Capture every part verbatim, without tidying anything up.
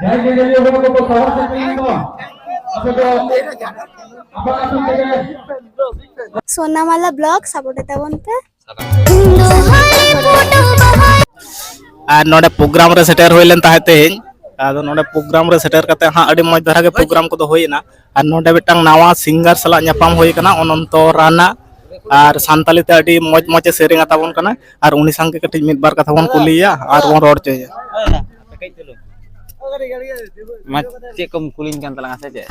ᱡᱟᱦᱟᱸᱭ ᱜᱮ ᱧᱮᱧᱮᱞ ᱦᱚᱲ ᱠᱚᱠᱚ ᱥᱟᱦᱚᱥ ᱠᱟᱛᱮ ᱤᱧ ᱫᱚ ᱟᱯᱮ ᱫᱚ ᱟᱯᱟᱱ ᱟᱹᱯᱤᱱ ᱛᱮᱜᱮ ᱥᱳᱱᱟᱢᱟᱞᱟ ᱵᱞᱚᱜ ᱥᱟᱯᱳᱨᱴ ᱛᱟᱵᱚᱱ ᱯᱮ᱾ ᱟᱨ ᱱᱚᱰᱮ ᱯᱨᱳᱜᱨᱟᱢ ᱨᱮ ᱥᱮᱴᱮᱨ ᱦᱩᱭ ᱞᱮᱱ ᱛᱟᱦᱮᱸᱫ ᱛᱮᱦᱮᱧ᱾ ᱟᱫᱚ ᱱᱚᱰᱮ ᱯᱨᱳᱜᱨᱟᱢ ᱨᱮ ᱥᱮᱴᱮᱨ ᱠᱟᱛᱮ ᱦᱟᱸᱜ ᱟᱹᱰᱤ ᱢᱚᱡᱽ ᱫᱷᱟᱨᱟ ᱜᱮ ᱯᱨᱳᱜᱨᱟᱢ ᱠᱚᱫᱚ ᱦᱩᱭᱮᱱᱟ᱾ ᱟᱨ ᱱᱚᱰᱮ ᱢᱤᱫᱴᱟᱝ ᱱᱟᱣᱟ ᱥᱤᱝᱜᱟᱨ ᱥᱟᱞᱟᱜ ᱧᱟᱯᱟᱢ ᱦᱩᱭ ᱟᱠᱟᱱᱟ, ᱚᱱᱚᱱᱛᱚ ᱨᱟᱱᱟ᱾ ᱟᱨ ᱥᱟᱱᱛᱟᱞᱤ ᱛᱮ ᱟᱹᱰᱤ ᱢᱚᱡᱽ ᱢᱚᱡᱽ ᱮ ᱥᱮᱨᱮᱧ ᱟᱛᱟᱵᱚᱱ ᱠᱟᱱᱟ᱾ ᱟᱨ ᱩᱱᱤ ᱥᱟᱶ ᱜᱮ ᱠᱟᱹᱴᱤᱡ ᱢᱤᱫ ᱵᱟᱨ ᱠᱟᱛᱷᱟ ᱵᱚᱱ ᱠᱩᱞᱤᱭᱮᱭᱟ ᱟᱨ ᱵᱚᱱ ᱨᱚᱲ ᱦᱚᱪᱚᱭᱮᱭᱟ᱾ ᱢᱟ ᱪᱮᱫ ᱠᱚᱢ ᱠᱩᱞᱤᱧ ᱠᱟᱱ ᱛᱟᱞᱟᱝᱟ ᱥᱮ ᱪᱮᱫ?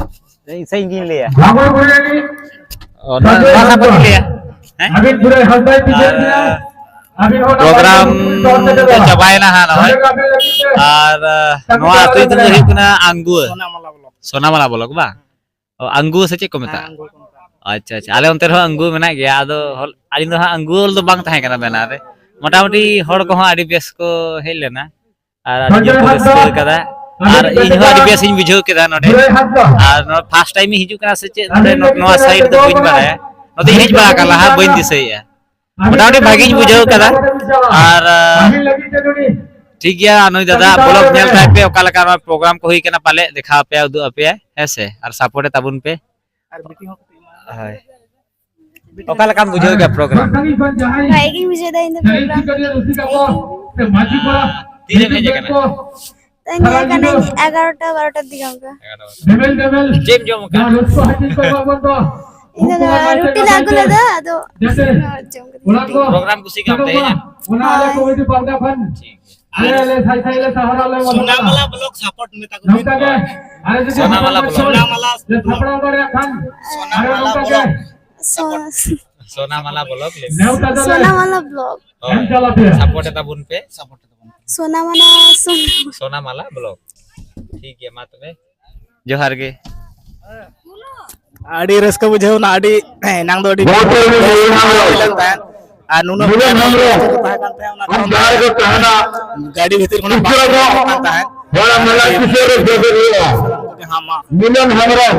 ᱤᱧ ᱥᱮ ᱤᱧ ᱜᱤᱧ ᱞᱟᱹᱭᱟ᱾ ᱵᱷᱟᱜᱚᱨ ᱵᱚᱞᱮ ᱨᱤᱱᱤᱡ ᱚ, ᱱᱚᱣᱟ ᱱᱚᱣᱟ ᱥᱟᱵ ᱠᱟᱛᱮ ᱞᱟᱹᱭᱟ᱾ ᱦᱮᱸ? ᱟᱹᱵᱤᱱ ᱯᱩᱨᱟᱹ ᱦᱟᱥᱟᱭ ᱯᱤᱪᱷᱟᱹ ᱠᱮᱫᱟ᱾ ᱟᱹᱵᱤᱱ ᱦᱚᱸ ᱱᱟᱯᱟᱭ ᱯᱨᱳᱜᱨᱟᱢ ᱛᱮᱵᱤᱱ ᱛᱚᱞ ᱠᱮᱫᱟ᱾ ᱫᱚ ᱪᱟᱵᱟᱭᱮᱱᱟ ᱦᱟᱸᱜ ᱱᱚᱜᱼᱚᱭ᱾ ᱱᱚᱰᱮ ᱫᱚ ᱟᱹᱵᱤᱱ ᱞᱟᱹᱜᱤᱫ ᱛᱮ ᱟᱨ ᱟᱦ, ᱠᱟᱹᱢᱤ ᱱᱚᱣᱟ ᱠᱚ ᱟᱹᱛᱩ ᱟᱹᱰᱤ ᱧᱩᱛᱩᱢ ᱫᱚ ᱢᱟᱨᱟᱝ᱾ ᱦᱩᱭᱩᱜ ᱠᱟᱱᱟ ᱟᱝᱜᱩᱣᱟᱹ᱾ ᱥᱳᱱᱟᱢᱟᱞᱟ ᱵᱞᱚᱠ ᱵᱟᱝ? ᱚ, ᱟᱝᱜᱩᱣᱟᱹ ᱥᱮ ᱪᱮᱫ ᱠᱚ ᱢᱮᱛᱟᱜᱼᱟ? ᱟᱪᱪᱷᱟ ᱟᱪᱪᱷᱟ, ᱟᱞᱮ ᱚᱱᱛᱮ ᱨᱮᱦᱚᱸ ᱟᱝᱜᱩᱣᱟᱹ ᱢᱮᱱᱟᱜ ᱜᱮᱭᱟ᱾ ᱟᱫᱚ ᱦᱚᱞ- ᱟᱹᱞᱤᱧ ᱫᱚ ᱦᱟᱸᱜ ᱟᱝᱜᱩᱣᱟᱹ ᱫᱚ ᱵᱟᱝ ᱛᱟᱦᱮᱸ ᱠᱟᱱᱟ ᱵᱮᱱᱟᱨ ᱨᱮ᱾ ᱢᱚᱴᱟᱢᱩᱴᱤ ᱦᱚᱲ ᱠᱚᱦᱚᱸ ᱟᱹᱰᱤ ᱵᱮᱥ ᱠᱚ ᱦᱮᱡ ᱞᱮᱱᱟ ᱟᱨ ᱟᱹᱰᱤ ᱡᱳᱨ ᱠᱚ ᱨᱟᱹᱥᱠᱟᱹ ᱠᱟᱫᱟ᱾ ᱟᱨ ᱤᱧ ᱦᱚᱸ ᱟᱹᱰᱤ ᱵᱮᱥ ᱤᱧ ᱵᱩᱡᱷᱟᱹᱣ ᱠᱮᱫᱟ ᱱᱚᱰᱮ᱾ ᱟᱨ ᱱᱚᱣᱟ ᱯᱷᱟᱥᱴ ᱴᱟᱭᱤᱢ ᱤᱧ ᱦᱤᱡᱩᱜ ᱠᱟᱱᱟ ᱥᱮ ᱪᱮᱫ ᱱᱚᱰᱮ ᱱᱚ- ᱱᱚᱣᱟ ᱥᱟᱭᱤᱰ ᱫᱚ ᱵᱟᱹᱧ ᱵᱟᱲᱟᱭᱟ᱾ ᱱᱚᱛᱮᱧ ᱦᱮᱡ ᱵᱟᱲᱟ ᱟᱠᱟᱱ ᱞᱟᱦᱟ, ᱵᱟᱹᱧ ᱫᱤᱥᱟᱹᱭᱮᱫᱼᱟ᱾ ᱢᱚᱴᱟᱢᱩᱴᱤ ᱵᱷᱟᱜᱤᱧ ᱵᱩᱡᱷᱟᱹᱣ ᱠᱟᱫᱟ᱾ ᱟᱨ ᱴᱷᱤᱠ ᱜᱮᱭᱟ, ᱱᱩᱭ ᱫᱟᱫᱟ ᱵᱞᱚᱜ ᱧᱮᱞ ᱛᱟᱭ ᱯᱮ, ᱚᱠᱟ ᱞᱮᱠᱟ ᱱᱚᱣᱟ ᱯᱨᱳᱜᱨᱟᱢ ᱠᱚ ᱦᱩᱭ ᱠᱟᱱᱟ, ᱯᱟᱞᱮ ᱫᱮᱠᱷᱟᱣ ᱟᱯᱮᱭᱟ, ᱩᱫᱩᱜ ᱟᱯᱮᱭᱟ, ᱦᱮᱸ ᱥᱮ? ᱟᱨ ᱥᱟᱯᱳᱨᱴ ᱛᱟᱵᱚᱱ ᱯᱮ᱾ ᱦᱳᱭ, ᱚᱠᱟ ᱞᱮᱠᱟᱢ ᱵᱩᱡᱷᱟᱹᱣ ᱠᱮᱫᱟ ᱯᱨᱳᱜᱨᱟᱢ? ᱵᱷᱟᱜᱮ ᱜᱤᱧ ᱵᱩᱡᱷᱟᱹᱣ ᱫᱟ ᱤᱧ ᱫᱚ ᱯᱨᱳᱜᱨᱟᱢ᱾ ᱛᱤᱨᱮᱢ ᱦᱮᱡ ᱟᱠᱟᱱᱟ? ᱛᱮᱦᱮᱧ ᱦᱮᱡ ᱠᱟᱹᱱᱟᱹᱧ ᱮᱜᱟᱨᱚᱴᱟ ᱵᱟᱨᱚᱴᱟ ᱫᱤᱠᱮ ᱚᱱᱠᱟ᱾ ᱪᱮᱫ ᱮᱢ ᱡᱚᱢ ᱟᱠᱟᱫ? ᱤᱧ ᱫᱚ ᱨᱩᱴᱤ ᱞᱮ ᱟᱹᱜᱩ ᱞᱮᱫᱟ, ᱟᱫᱚ ᱡᱚᱢ ᱠᱮᱫᱟᱹᱧ ᱨᱩᱴᱤ᱾ ᱯᱨᱳᱜᱨᱟᱢ ᱠᱩᱥᱤ ᱠᱟᱢ ᱛᱮᱦᱮᱧᱟᱜ? ᱦᱳᱭ᱾ ᱴᱷᱤᱠ ᱜᱮᱭᱟ᱾ ᱥᱳᱱᱟᱢᱟᱞᱟ ᱵᱞᱚᱜ ᱥᱟᱯᱳᱨᱴ ᱢᱮᱛᱟ ᱠᱚ ᱯᱮ᱾ ᱥᱳᱱᱟᱢᱟᱞᱟ ᱵᱞᱚᱜ᱾ ᱥᱳᱱᱟᱢᱟᱞᱟ ᱵᱞᱚᱜ᱾ ᱥᱳᱱᱟᱢᱟᱞᱟ ᱵᱞᱚᱜ᱾ ᱥᱳ- ᱥᱳᱱᱟᱢᱟᱞᱟ ᱵᱞᱚᱜ ᱞᱟᱹᱭ ᱢᱮ᱾ ᱥᱳᱱᱟᱢᱟᱞᱟ ᱵᱞᱚᱜ᱾ ᱦᱳᱭ᱾ ᱥᱟᱯᱳᱨᱴ ᱛᱟᱵᱚᱱ ᱯᱮ᱾ ᱥᱳᱱᱟᱢᱟᱞᱟ ᱥᱳᱱ- ᱥᱳᱱᱟᱢᱟᱞᱟ ᱵᱞᱚᱜ᱾ ᱴᱷᱤᱠ ᱜᱮᱭᱟ, ᱢᱟ ᱛᱚᱵᱮ᱾ ᱡᱚᱦᱟᱨ ᱜᱮ᱾ ᱟᱹᱰᱤ ᱨᱟᱹᱥᱠᱟᱹ ᱵᱩᱡᱷᱟᱹᱣ ᱮᱱᱟ᱾ ᱟᱹᱰᱤ ᱮᱱᱟᱝ ᱫᱚ ᱟᱹᱰᱤ ᱞᱮᱱ ᱛᱟᱦᱮᱸᱫ ᱟᱨ ᱱᱩᱱᱟᱹᱜ ᱛᱟᱦᱮᱸ ᱠᱟᱱ ᱛᱟᱦᱮᱸᱫ, ᱚᱱᱟ ᱠᱷᱚᱱ ᱜᱟᱹᱰᱤ ᱵᱷᱤᱛᱤᱨ ᱠᱷᱚᱱᱟᱜ ᱵᱟᱝ ᱠᱟᱱ ᱛᱟᱦᱮᱸᱫ᱾ ᱦᱚᱲᱟᱜ ᱢᱮᱞᱟ ᱠᱤᱥᱟᱹᱬ ᱨᱮ ᱡᱚᱵᱮ ᱦᱩᱭᱩᱜᱼᱟ᱾ ᱦᱟᱢᱟ᱾ ᱢᱤᱞᱚᱱ ᱦᱮᱢᱵᱨᱚᱢ,